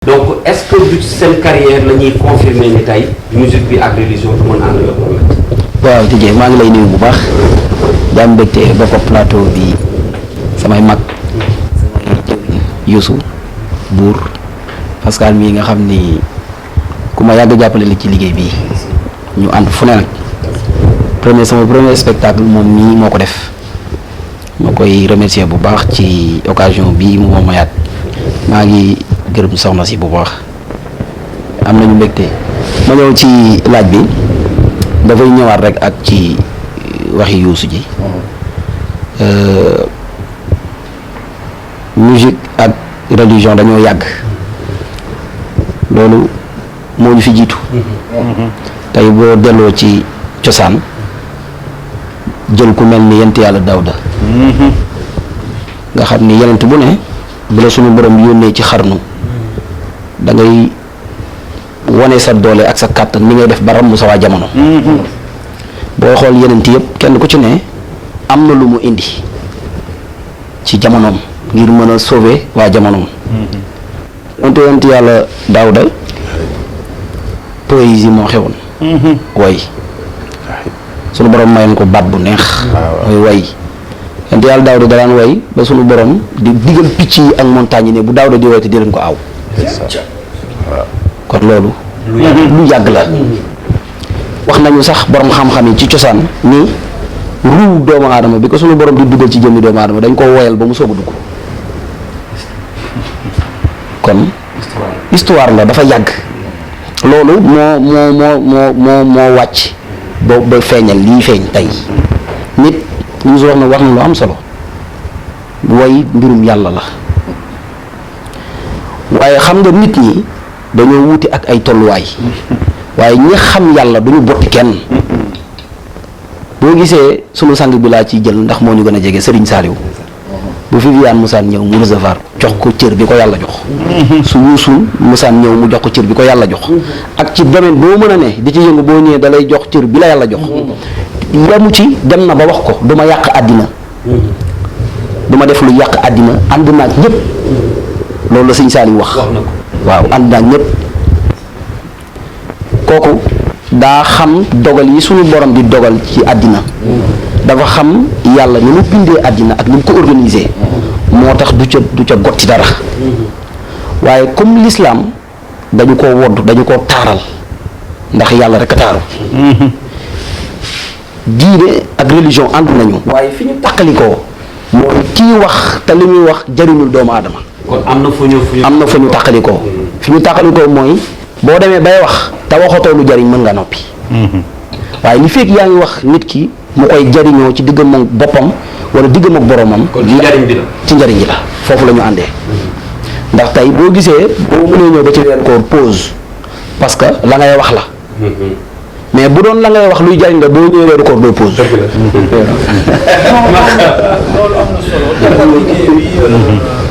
donc est-ce que du seen carrière la ñuy confirmer ni tey musique bi ak religion du mën ànd la problème. waaw Didier maa ngi lay nuyu bu baax daa mbégte bokk plateau bi samay mag Youssou Buur Pascal mii nga xam ni ku ma yàgg jàppale li ci liggéey bi ñu ànd fu ne nag sama premier spectacle moom mii moo ko def ma koy remercier bu baax ci occasion bi mu ma mayaat maa ngi gërëm soxna si bu baax am nañu mbégte ma ñëw ci laaj bi dafay ñëwaat rek ak ci waxi Youssou ji musique ak religion dañoo yàgg loolu moo ñu fi jiitu tey boo delloo ci cosaan jël ku mel ni yent yàlla Daawda nga xam ni yenent bu ne bu la suñu borom yónnee ci xarnu da ngay wane sa doole ak sa kàttan ni ngay def ba ràmm sa waa jamono boo xool yenent yëpp kenn ku ci ne am na lu mu indi ci jamonoom ngir mën a sauver waa jamonoom wante yent yàlla Daawda poésie moo xewoon way sunu borom mayoon ko baat bu neex mooy way yent yàlla Daawda daan way ba sunu borom di digal picc yi ak montagne yi ne bu Daawda di way te di leen ko aw kon loolu lu yàgg la wax nañu sax borom xam-xam yi ci cosaan ni ruu doomu aadama bi ko sunu borom di dugal ci jëmmi doomu aadama dañ ko woyal ba mu soog a dugg kon histoire la dafa yàgg loolu moo wàcc ba feeñal lii feeñ tey nit ñu wax na lu am solo way mbirum yàlla la waaye xam nga nit ñi dañoo wuti ak ay tolluwaay waaye ñi xam yàlla duñu botti kenn boo gisee sunu sang bi laa ciy jël ndax moo ñu gën a jege Serigne Saliou bu Viviane Moussane ñëw mu recevoir jox ko cër bi ko yàlla jox su Youssou Moussane ñëw mu jox ko cër bi ko yàlla jox ak ci domaine boo mën a ne di ci yëngu boo ñëwee da lay jox cër bi la yàlla jox yamu ci dem na ba wax ko du ma yàq àddina du ma def lu yàq àddina ànd naag ñëpp loolu la sëñ Saliou wax waaw ànd naag ñëpp kooku daa xam dogal yi suñu borom di dogal ci àddina dafa xam yàlla ni mu bindee àddina ak ni mu ko organisé moo tax du ca gotti dara waaye comme l'islam dañu ko wodd dañu ko taaral ndax yàlla rek a taaru diine ak religion ànd nañu waaye fi ñu tàqalikoo mooy kii wax te li muy wax jariñul doomu aadama kon am na fu ñu tàqalikoo fi ñu tàqalikoo mooy boo demee bay wax te waxatoo lu jariñ mën nga noppi waaye li fekk yaa ngi wax nit ki mu koy jariñoo ci diggam ak boppam wala diggam ak boromam ci njariñ bi la ci njariñ bi la foofu la ñu àndee ndax tey boo gisee boo mënee ñëw ba ci weeru koor pause parce que la ngay wax la mais bu doon la ngay wax luy jariñ nga boo ñëwee weeru koor doo pause loolu am na solo liggéey bi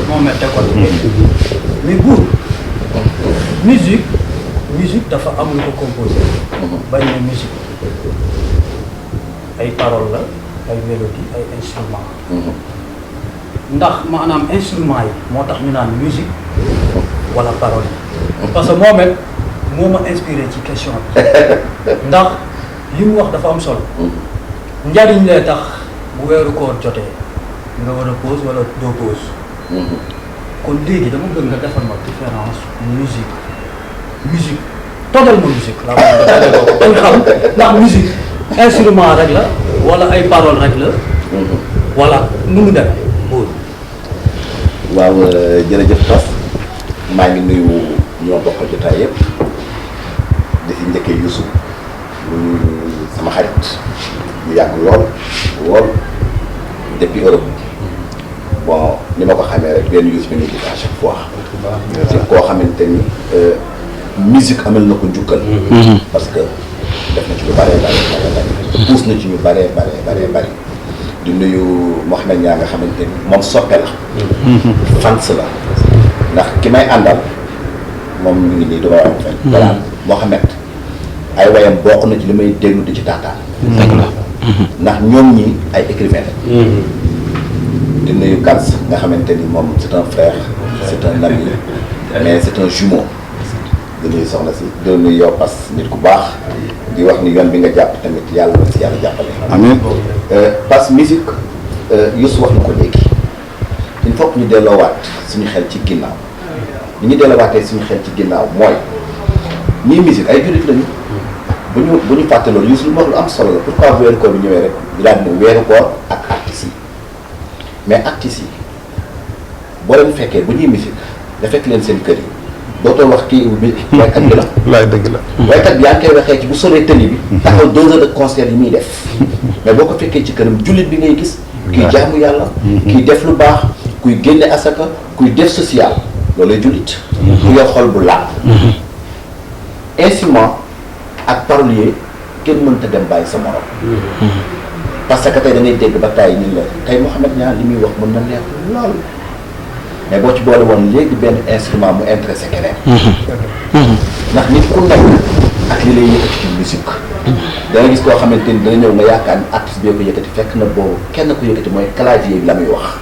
moo mel mais buur musique dafa am lu ko composé bañ na musique ay paroles la ay mélodie ay instrument ndax maanaam instrument yi moo tax ñu naan musique wala parole yi parce que moom moo ma inspiré ci question bi ndax li mu wax dafa am solo njariñ lee tax bu weeru koor jotee nga war a pause wala doo pause kon léegi dama bëgg nga defal ma différence musique tojal ma musique laa dañ xam ndax musique instrument rek la wala ay parole rek la wala nu mu demee buur waaw jërëjëf Fass maa ngi nuyu ñoo bokk jotaay yëpp di si njëkkee Youssou sama xarit ñu yàgg lool depuis Europe bon ni ma ko xamee rek benn Youssou bi ñu gis à chaque fois ci koo xamante ni musique amal na ko njukkal parce que def na ci lu bëree bëri puus na ci ñu bëree bëri di nuyu Mouhamed Niang nga xamante ni moom soppe la fans la ndax ki may àndal moom ñu ngi nii du ma wax fen danaan Mouhamed ay ay wayam bokk na ci li may déglu di ci taataan. dëgg la. ndax ñoom ñi ay écrivain la. di nuyu Kals nga xamante ni moom c'est un frère c'est un ami mais c'est un jumeau. di nuyu soxna si di nuyu yow Pass nit ku baax di wax ni yoon bi nga jàpp tamit yàlla na si yàlla jàppale. amiin. Pass musique Youssou wax na ko léegi il faut que ñu delloowaat suñu xel ci ginnaaw li ñu delloowaatee suñu xel ci ginnaaw mooy ñii musique ay jullit lañu bu ñu fàtte loolu Youssou lu mu wax lu am solo la pourquoi weeru koor bi ñëwee rek ñu daal di ne weeru koor ak artistes yi mais artistes yi boo leen fekkee bu ñuy musique nga fekk leen seen kër yi dootoo wax kii waykat bi la. laay dëgg la. waykat bi yaa ngi koy waxee ci bu solee tëni bi. taxaw 2 heures de concert yi muy def. mais boo ko fekkee ci këram jullit bi ngay gis. kuy jaamu yàlla. kuy def lu baax kuy génne asaka kuy def social loolay jullit. ku yor xol bu laal. instrument ak parolier kenn mënta dem bàyyi sa morom. parce que tey da ngay dégg ba taay ñun la tey Mouhamed Niang li muy wax mën na neex lool. mais boo ci boole woon léegi benn instrument mu intéressé keneen. ndax nit ku nekk ak li lay yëkkati ci musique. da nga gis koo xamante ni dana ñëw nga yaakaar ni artiste bi ko yëkkati fekk na boobu kenn ko yëkkati mooy clavier bi la muy wax.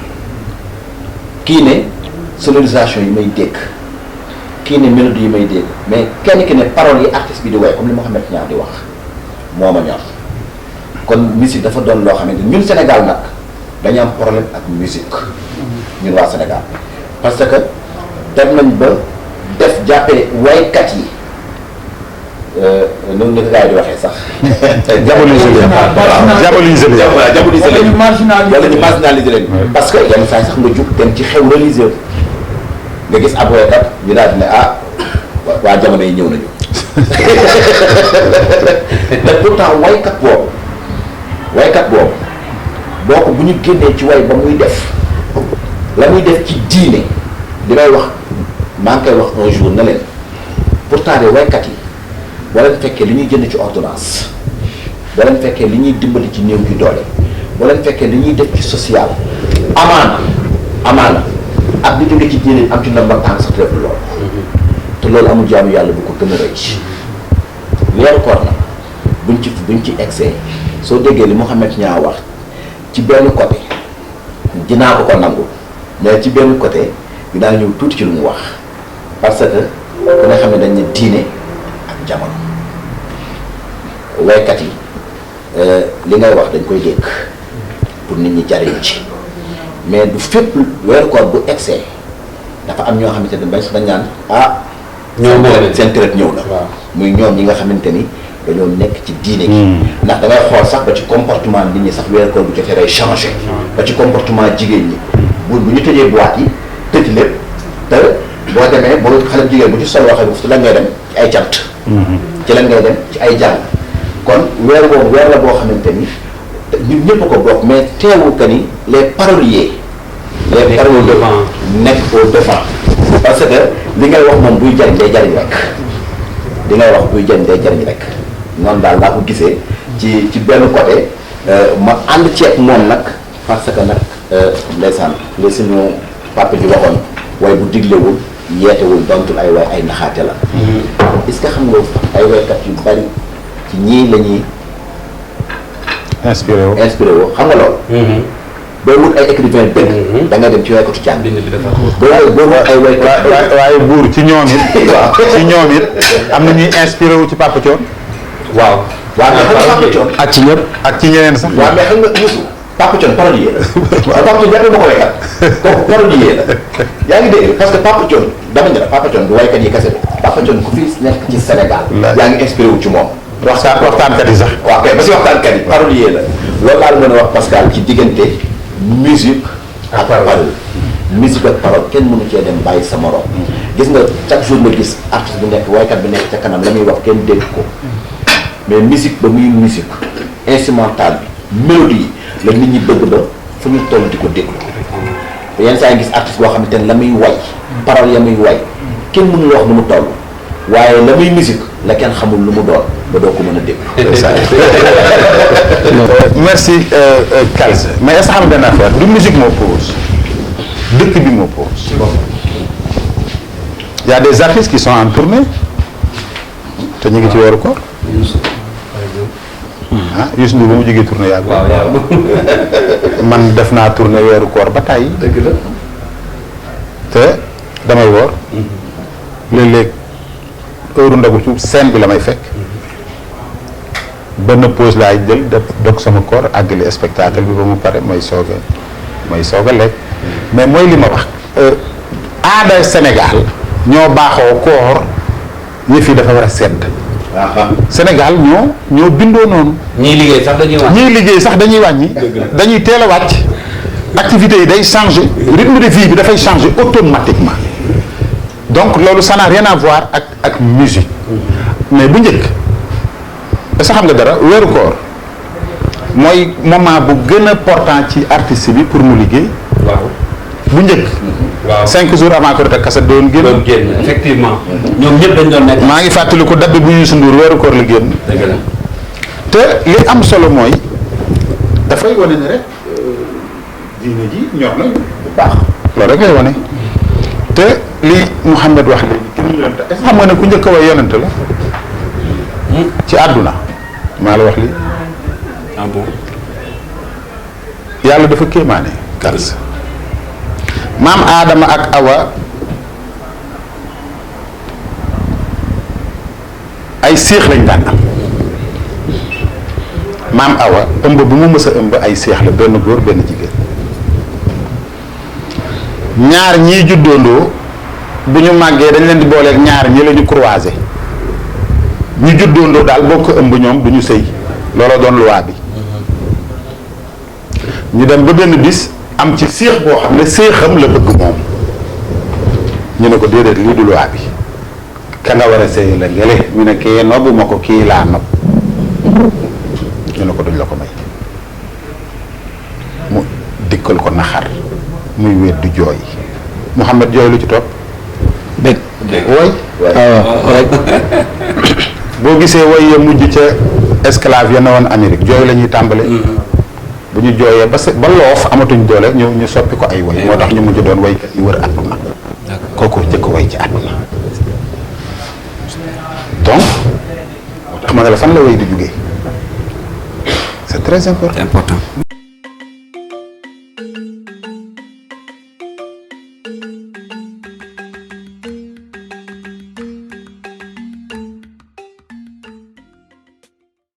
kii ne sonorisation yi may dégg kii ne mélodie yi may dégg mais kenn ki ne paroles yi artiste bi di woy comme li Mouhamed Niang di wax moo ma ñor kon musique dafa doon loo xamante ni ñun Sénégal nag dañu am problème ak musique ñun waa Sénégal. parce que dem nañ ba def jàppee waykat yi noonu la ko gars yi di waxee sax. diaboliser leen. diaboliser leen. voilà diaboliser leen wala ñu marginaliser leen. parce que yenn saa yi sax nga jug dem ci xew religieux nga gis ab waykat ñu daal di ne waa jamono yi ñëw nañu. te pourtant waykat boobu boo ko bu ñu génnee ci way ba muy def. la muy def ci diine di may wax maa ngi koy wax un jour na leen pourtant de waykat yi boo leen fekkee li ñuy jënd ci ordonnance boo leen fekkee li ñuy dimbali ci néew gi doole boo leen fekkee li ñuy def ci social amaana ak li jóge ci diine am ci ndomba tànk sax def loolu te loolu amul jaamu yàlla bu ko gën a rëy weeru koor nag buñ ci excès soo déggee li Mouhamed Niang wax ci benn côté dinaa ko nangu mais ci benn côté dinaa ñëw tuuti ci lu mu wax parce que ku nga xam ne dañ ne diine ak jamono waykat yi li ngay wax dañ koy dégg pour nit ñi jariñu ci mais du fépp weeru koor bu excès dafa am ñoo xamante ne bañ sax dañ naan ñoom seen traite ñëw na muy ñoom ñi nga xamante ni dañoo nekk ci diine gi ndax da ngay xool sax ba ci comportement nit ñi sax weeru koor bu jotee day changé ba ci comportement jigéen ñi bu ñu tëjee boîte yi tëj lépp te boo demee boo xale jigéen bu ci sol waxee ci lan ngay dem ci ay cant ci lan ngay dem ci ay jàng kon weer boobu weer la boo xamante ni ñun ñëpp ko bokk mais teewul que ni les paroliers nekk au devant parce que li ngay wax moom buy jariñ day jariñ rek li ngay wax buy jariñ day jariñ rek noonu daal laa ko gisee ci benn côté ma ànd ceeb moom nag parce que nag ndeysaan li suñu papa ji waxoon waaye bu diglewul yeetewul dontul ay waay ay naxaate la est-ce que xam nga ay waykat yu bari ci ñii la ñuy inspiré woo xam nga loolu boo wut ay écrivain dëgg da nga dem ci waykatu caan boo wut ay waykat waaye buur ci ñoom it ci ñoom it am na ñuy inspiré wu ci Papa Thione waaw mais xam nga Papa Thione ak ci ñëpp ak ci ñeneen sax waaw mais xam nga Youssou Papa Thione parolier la Papa Thione jàppee ma ko waykat kooku parolier la yaa ngi dégg parce que Papa Thione dama ne la Papa Thione du waykat yi kese de Papa Thione ku fi nekk ci Sénégal yaa ngi inspiré wu ci moom waxtaankat yi sax waaw kay ba si waxtaankat yi parolier la loolu laa la mën a wax Pascal ci diggante musique ak parole musique ak parole kenn mënu cee dem bàyyi sa morom gis nga chaque jour nga gis artiste bu nekk waykat bi nekk ca kanam la muy wax kenn dégg ko mais musique ba muy musique instrumentale bi mélodie yi la nit ñi bëgg ba fu ñu toll di ko déglu te yenn saa yi gis artiste boo xamante ne la muy way parole ya muy way kenn mënul wax nu mu toll waaye la muy musique la kenn xamul lu mu doon ba doo ko mën a déglu. merci Kals mais est-ce que xam benn affaire du musique moo pose dëkk bi moo pose. Il y a des artistes qui sont en tournée te ñu ngi ci weeru koor. ah Youssou Ndour ba mu jógee tournée yàgg. waaw yàlla. man def naa tournée weeru koor ba tàyyi. dëgg la. te damay woor. léeg-léeg heure ndogu ci scène bi la may fekk. benn pause laay jël dog sama koor àggali spectacle bi ba mu pare may soog a lekk mais mooy li ma wax. aada Sénégal ñoo baaxoo koor yëf yi dafa war a sedd. Sénégal ñoo bindoo noonu. ñiy liggéey sax dañuy wax. ñiy liggéey sax dañuy wàññi. dañuy teel a wàcc. activités yi day changer. rythme de vie bi dafay changer automatiquement. donc loolu ça n'a rien à voir ak musique. mais bu njëkk est-ce que xam nga dara weeru koor mooy moment bu gën a important ci artiste bi pour mu liggéey. waaw. bu njëkk. waaw 5 jours avant Korité kaset doon génn. doon génn effectivement. ñoom ñëpp dañ doon nekk. maa ngi fàttaliku date bi bu Youssou Ndour weeru koor la génn. dëgg la. te li am solo mooy dafay wane ne rek diine ji ñor na bu baax loolu rek lay wane te li Mouhamed wax léegi ki ñu yonent est-ce que xam nga ne ku njëkk a way yonent la ci àdduna maa la wax lii. ah bon. yàlla dafa kéemaane kars maam Aadama ak Awa ay séex lañ daan am maam Awa ëmb bu mu mës a ëmb ay séex la benn góor benn jigéen ñaar ñii juddoondoo bu ñu màggee dañ leen di booleeg ñaar ñi la ñu croisé ñu juddoondoo daal bokk ëmb ñoom du ñu sëy looloo doon loi bi ñu dem ba benn bis am ci séex boo xam ne séexam la bëgg moom ñu ne ko déedéet lii du loi bi ka nga war a sëy la ngele ñu ne kii nobbu ma ko kii laa nopp ñu ne ko duñ la ko may mu dikkal ko naxar muy wéet du jooy Mouhamed jooy lu ci topp dégg woy boo gisee woy ya mujj ca esclave ya ne woon Amérique jooy la ñuy tàmbale bu ñu jooyee ba loof amatuñ doole ñu soppi ko ay woy moo tax ñu mujj doon woykat yi wër àdduna kooku jëkk woy ci àdduna donc moo tax ma ne la fan la woy di jugee c'est très important.